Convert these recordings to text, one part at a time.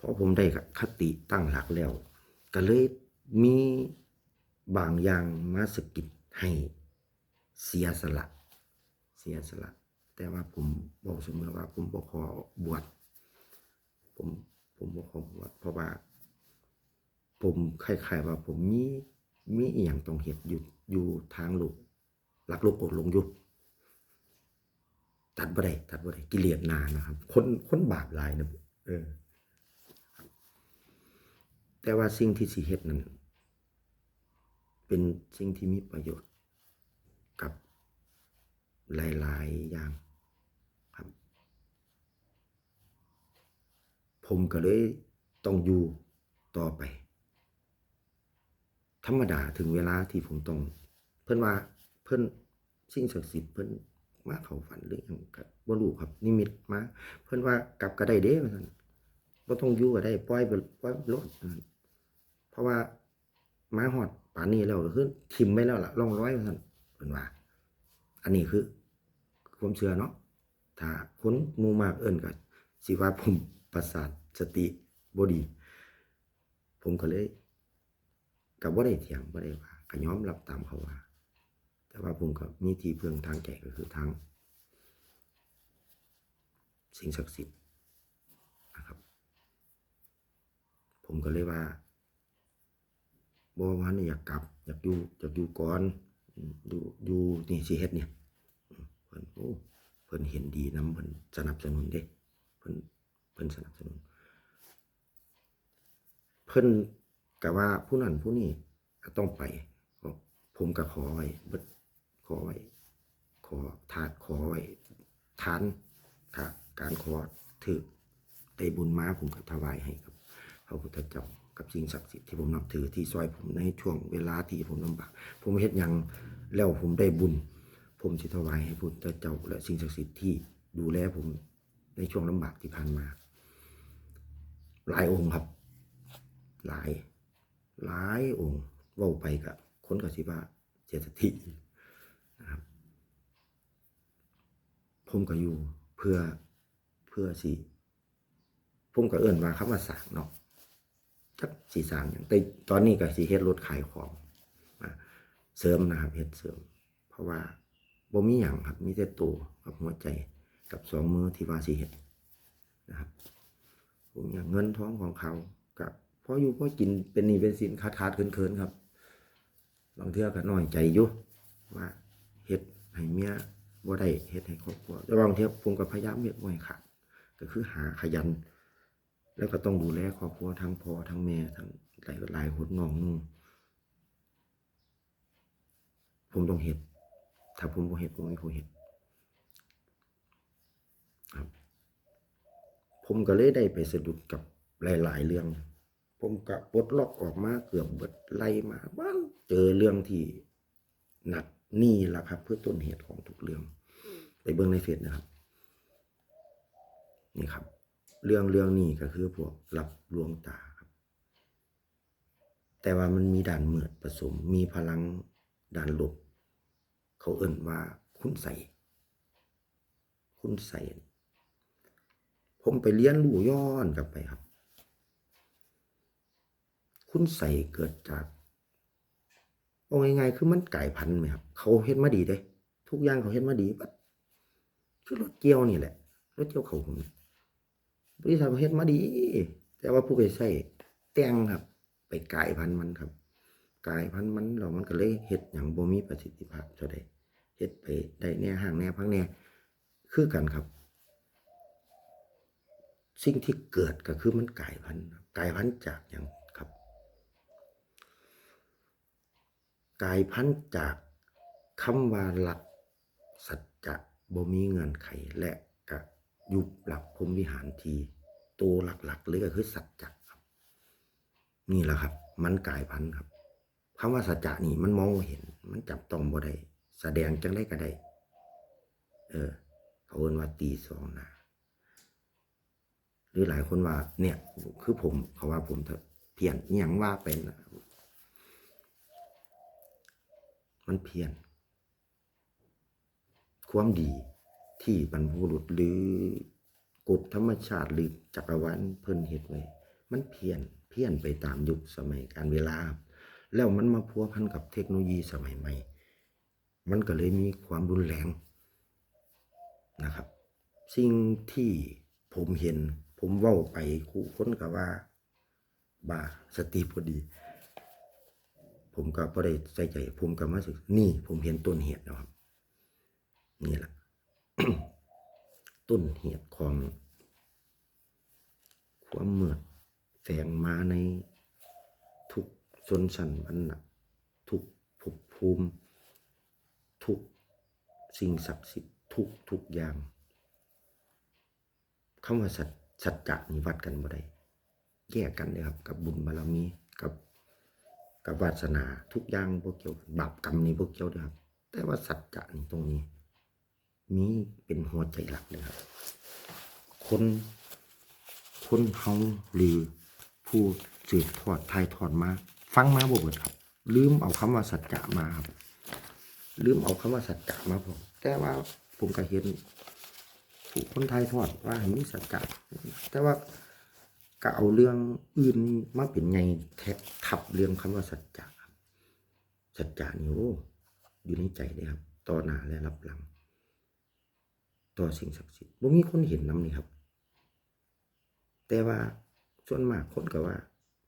ພໍຜົມໄດ້ຄະຕິຕັ້ງຫຼັກແລ້ວ ກໍເລີຍມີບາງຢ່າງມາສະກິດໃຫ້ເສຍສະຫຼະ ເສຍສະຫຼະ. ແຕ່ວ່າຜົມເວົ້າສະເໝີວ່າ ຜົມບໍ່ຂໍບວດ ຜົມ ຜົມບໍ່ຂໍບວດ ເພາະວ່າ ຜົມຄ້າຍໆວ່າ ຜົມມີ ມີອີ່ຫຍັງຕ້ອງເຮັດຢູ່ ຢູ່ທາງໂລກ ລັກໂລກໂອດຫຼົງຢູ່ ຕັດບໍ່ໄດ້ ຕັດບໍ່ໄດ້ ກິເລດໜານະຄັບ ຄົນ ຄົນບາບຫຼາຍນະ ເອີ ແຕ່ວ່າສິ່ງທີ່ຊິເຮັດນັ້ນ ເປັນສິ່ງທີ່ມີປະໂຫຍດກັບຫຼາຍໆຢ່າງຄັບ. ຜົມກໍເລີຍຕ້ອງຢູ່ຕໍ່ໄປ. ທຳມະດາເຖິງເວລາທີ່ຜົມຕ້ອງ ເພິ່ນວ່າ ເພິ່ນ ສິ່ງສັກສິດເພິ່ນມາເຂົ້າຝັນ ຫຼືຫຍັງກໍບໍ່ຮູ້ຄັບ ນິມິດມາ ເພິ່ນວ່າ ກັບກໍໄດ້ເດ້ ວ່າຊັ້ນ ບໍ່ຕ້ອງຢູ່ກໍໄດ້ ປ່ອຍໄປ ປ່ອຍໂລດ ວ່າຊັ້ນ ເພາະວ່າມາຮອດປານນີ້ແລ້ວ ກໍຄືຖິ້ມໄວ້ແລ້ວລະ ຮ່ອງລອຍ ວ່າຊັ້ນ ເພິ່ນວ່າ. ອັນນີ້ຄືຄວາມເຊື່ອເນາະ ຖ້າຄົນໝູ່ມາກເອີ້ນກໍຊິວ່າຜົມປະສາດສະຕິບໍ່ດີ ຜົມກໍເລີຍ ກໍບໍ່ໄດ້ຖຽງ ບໍ່ໄດ້ວ່າ ກໍຍອມຮັບຕາມເຂົາວ່າ ແຕ່ວ່າຜົມກໍມີທີ່ເພິ່ງທາງໃຈ ກໍຄືທາງສິ່ງສັກສິດນະຄັບ. ຜົມກໍເລີຍວ່າ ບໍ່ ບໍ່ທັນໄດ້ຢາກກັບ ຢາກຢູ່ ຢາກຢູ່ກ່ອນ ຢູ່ ຢູ່ນີ້ ຊິເຮັດນີ້ ເພິ່ນ ໂອ້ ເພິ່ນເຫັນດີນຳ ເພິ່ນສະໜັບສະໜູນເດ້ ເພິ່ນ ເພິ່ນສະໜັບສະໜູນ ເພິ່ນກະວ່າຜູ້ນັ້ນຜູ້ນີ້ກະຕ້ອງໄປ ເພາະຜົມກະຂໍໄວ້ເບິດ ຂໍໄວ້ ຂໍທານ ຂໍໄວ້ທານ ກະການຂໍຖືກໄດ້ບຸນມາ ຜົມກະຖວາຍໃຫ້ກັບພະພຸດທະເຈົ້າ ກັບສິ່ງສັກສິດທີ່ຜົມນັບຖື ທີ່ຊ່ອຍຜົມໃນຊ່ວງເວລາທີ່ຜົມລຳບາກ ຜົມເຮັດຫຍັງແລ້ວຜົມໄດ້ບຸນ ຜົມຊິຖວາຍໃຫ້ພະພຸດທະເຈົ້າ ແລະ ສິ່ງສັກສິດທີ່ດູແລຜົມ ໃນຊ່ວງລຳບາກທີ່ຜ່ານມາ ຫຼາຍອົງຄັບ ຫຼາຍ ຫຼາຍອົງ ເວົ້າໄປກະຄົນກະຊິວ່າເສຍສະຕິນະຄັບ. ຜົມກະຢູ່ເພື່ອ ເພື່ອຊິ ຜົມກະເອີ້ນວ່າຄຳວ່າສ້າງເນາະ ຈັກຊິສ້າງຫຍັງ ແຕ່ຕອນນີ້ກະຊິເຮັດລົດຂາຍຂອງ ອາ ເສີມນະຄັບ ເຮັດເສີມ ເພາະວ່າບໍ່ມີຫຍັງຄັບ ມີແຕ່ໂຕກັບຫົວໃຈກັບສອງມືທີ່ວ່າຊິເຮັດນະຄັບ. ບໍ່ມີຫຍັງ ເງິນທອງຂອງເຂົາກະພໍຢູ່ພໍກິນ ເປັນໜີ້ເປັນສິນ ຂາດໆເຂີນໆຄັບ. ບາງເທື່ອກະນ້ອຍໃຈຢູ່ວ່າເຮັດໃຫ້ເມຍບໍ່ໄດ້ ເຮັດໃຫ້ຄອບຄົວ ແຕ່ວ່າບາງເທື່ອຜົມກະພະຍາຍາມເຮັດບໍ່ໃຫ້ຂາດ ກະຄືຫາຂະຫຍັນ ແລ້ວກະຕ້ອງດູແລຄອບຄົວ ທັງພໍ່ທັງແມ່ ທັງຫຼາຍໆຄົນ ນ້ອງນຸ່ງ ຜົມຕ້ອງເຮັດ ຖ້າຜົມບໍ່ເຮັດ ບໍ່ມີຜູ້ເຮັດຄັບ. ຜົມກະເລີຍໄດ້ໄປສະດຸດກັບຫຼາຍໆເລື່ອງ ຜົມກະປົດລັອກອອກມາເກືອບເບິດ ໄລ່ມາ ມັນເຈີເລື່ອງທີ່ໜັກ ນີ້ລະຄັບ ຄືຕົ້ນເຫດຂອງທຸກເລື່ອງ ໄປເບິ່ງໃນເຟສນະຄັບ ນີ້ຄັບ ເລື່ອງ ເລື່ອງນີ້ກະຄືພວກລັບລວງຕາຄັບ ແຕ່ວ່າມັນມີດ້ານມືດປະສົມ ມີພະລັງດ້ານລົບ ເຂົາເອີ້ນວ່າຄຸນໄສ ຄຸນໄສ ຜົມໄປຮຽນຮູ້ຍ້ອນກັບໄປຄັບ ຄຸນໄສເກີດຈາກ ເວົ້າງ່າຍໆ ຄືມັນກາຍພັນແມ່ນບໍ່ຄັບ ເຂົາເຮັດມາດີເດ້ ທຸກຢ່າງເຂົາເຮັດມາດີເບິດ ຄືລົດກ່ຽວນີ້ແຫຼະ ລົດກ່ຽວເຂົ້າຫຸມ ບໍລິສັດເຂົາເຮັດມາດີ ແຕ່ວ່າຜູ້ໄປໃຊ້ແຕ່ງຄັບ ໄປກາຍພັນມັນຄັບ ກາຍພັນມັນແລ້ວມັນກະເລີຍເຮັດຫຍັງບໍ່ມີປະສິດທິພາບເທົ່າໃດ ເຮັດໄປໄດ້ແນ່ ຮ້າງແນ່ ພັງແນ່ ຄືກັນຄັບ. ສິ່ງທີ່ເກີດກະຄືມັນກາຍພັນ ກາຍພັນຈາກຫຍັງຄັບ? ກາຍພັນຈາກຄຳວ່າຫຼັກສັດຈະ ບໍ່ມີເງື່ອນໄຂ ແລະ ກະຢຸດຫຼັກພົມວິຫານທີ່ໂຕຫຼັກໆເລີຍ ກະຄືສັດຈະຄັບ. ນີ້ລະຄັບ ມັນກາຍພັນຄັບ. ຄຳວ່າສັດຈະນີ້ມັນມອງບໍ່ເຫັນ ມັນຈັບຕ້ອງບໍ່ໄດ້ ສະແດງຈັ່ງໃດກະໄດ້ ເອີ ເຂົາເອີ້ນວ່າຕີສອງໜ້າ ຫຼືຫຼາຍຄົນວ່າ ເນຍ ຄືຜົມ ເຂົາວ່າຜົມພຽນ ອີ່ຫຍັງວ່າໄປນະ ມັນພຽນ. ຄວາມດີທີ່ບັນພະບຸລຸດ ຫຼື ກົດທຳມະຊາດ ຫຼື ຈັກກະວານເພິ່ນເຮັດໄວ້ ມັນພຽນ ພຽນໄປຕາມຍຸກສະໄໝການເວລາ ແລ້ວມັນມາພົວພັນກັບເທັກໂນໂລຢີສະໄໝໃໝ່ ມັນກໍເລີຍມີຄວາມຮຸນແຮງນະຄັບ. ສິ່ງທີ່ຜົມເຫັນ ຜົມເວົ້າໄປ ຄູ່ຄົນກໍວ່າບ້າ ສະຕິບໍ່ດີ ຜົມກໍບໍ່ໄດ້ໃສ່ໃຈ ຜົມກໍມາສຶກ ນີ້ ຜົມເຫັນຕົ້ນເຫດແລ້ວຄັບ. ນີ້ລະ ຕົ້ນເຫດຂອງຄວາມມືດແຝງມາໃນທຸກຊົນຊັ້ນວັນນະ ທຸກພົບພູມ ທຸກສິ່ງສັກສິດ ທຸກ ທຸກຢ່າງ. ຄຳວ່າສັດ ສັດຈະນີ້ວັດກັນບໍ່ໄດ້ ແຍກກັນເດ້ຄັບ ກັບບຸນບາລະມີ ກັບ ກັບວາສະໜາ ທຸກຢ່າງບໍ່ກ່ຽວກັນ ບາບກຳນີ້ບໍ່ກ່ຽວເດ້ຄັບ. ແຕ່ວ່າສັດຈະນີ້ ຕົງນີ້ມີເປັນຫົວໃຈຫຼັກເດ້ຄັບ. ຄົນ ຄົນເຮົາ ຫຼື ຜູ້ສືບທອດ ຖ່າຍທອດມາ ຟັງມາບໍ່ເບິດຄັບ. ລືມເອົາຄຳວ່າສັດຈະມາຄັບ ລືມເອົາຄຳວ່າສັດຈະມາພ້ອມ. ແຕ່ວ່າຜົມກໍເຫັນຜູ້ຄົນຖ່າຍທອດວ່າໃຫ້ມີສັດຈະ ແຕ່ວ່າກໍເອົາເລື່ອງອື່ນມາເປັນໃຫຍ່ແທະທັບເລື່ອງຄຳວ່າສັດຈະ. ສັດຈະນີ້ ໂອ້ ຢູ່ໃນໃຈເດ້ຄັບ ຕໍ່ໜ້າ ແລະ ຮັບຫຼັງ ຕໍ່ສິ່ງສັກສິດ ບໍ່ມີຄົນເຫັນນຳນີ້ຄັບ. ແຕ່ວ່າສ່ວນມາກຄົນກໍວ່າ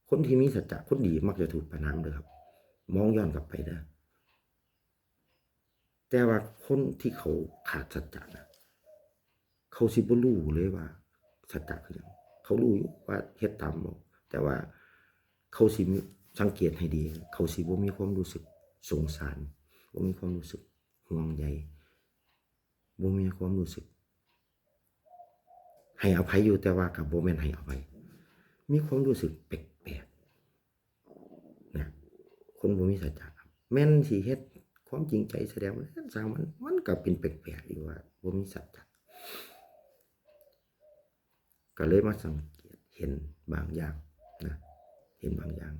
ຄົນທີ່ມີສັດຈະ ຄົນດີມັກຈະຖືກປະນາມເດີຄັບ ມອງຍ້ອນກັບໄປເດີ. ແຕ່ວ່າຄົນທີ່ເຂົາຂາດສັດຈະນະ ເຂົາຊິບໍ່ຮູ້ເລີຍວ່າສັດຈະຄືຫຍັງ. ເຂົາຮູ້ຢູ່ວ່າເຮັດຕາມບອກ ແຕ່ວ່າເຂົາຊິ ສັງເກດໃຫ້ດີ ເຂົາຊິບໍ່ມີຄວາມຮູ້ສຶກສົງສານ ບໍ່ມີຄວາມຮູ້ສຶກຫ່ວງໃຍ ບໍ່ມີຄວາມຮູ້ສຶກ ໃຫ້ອະໄພຢູ່ ແຕ່ວ່າກໍບໍ່ແມ່ນໃຫ້ອະໄພ ມີຄວາມຮູ້ສຶກແປກໆນະ. ຄົນບໍ່ມີສັດຈະ ແມ່ນຊິເຮັດຄວາມຈິງໃຈ ສະແດງວ່າຊ່າງມັນ ມັນກໍເປັນແປກໆຢູ່ວ່າບໍ່ມີສັດຈະ. ກໍເລີຍມາສັງເກດເຫັນບາງຢ່າງນະ ເຫັນບາງຢ່າງ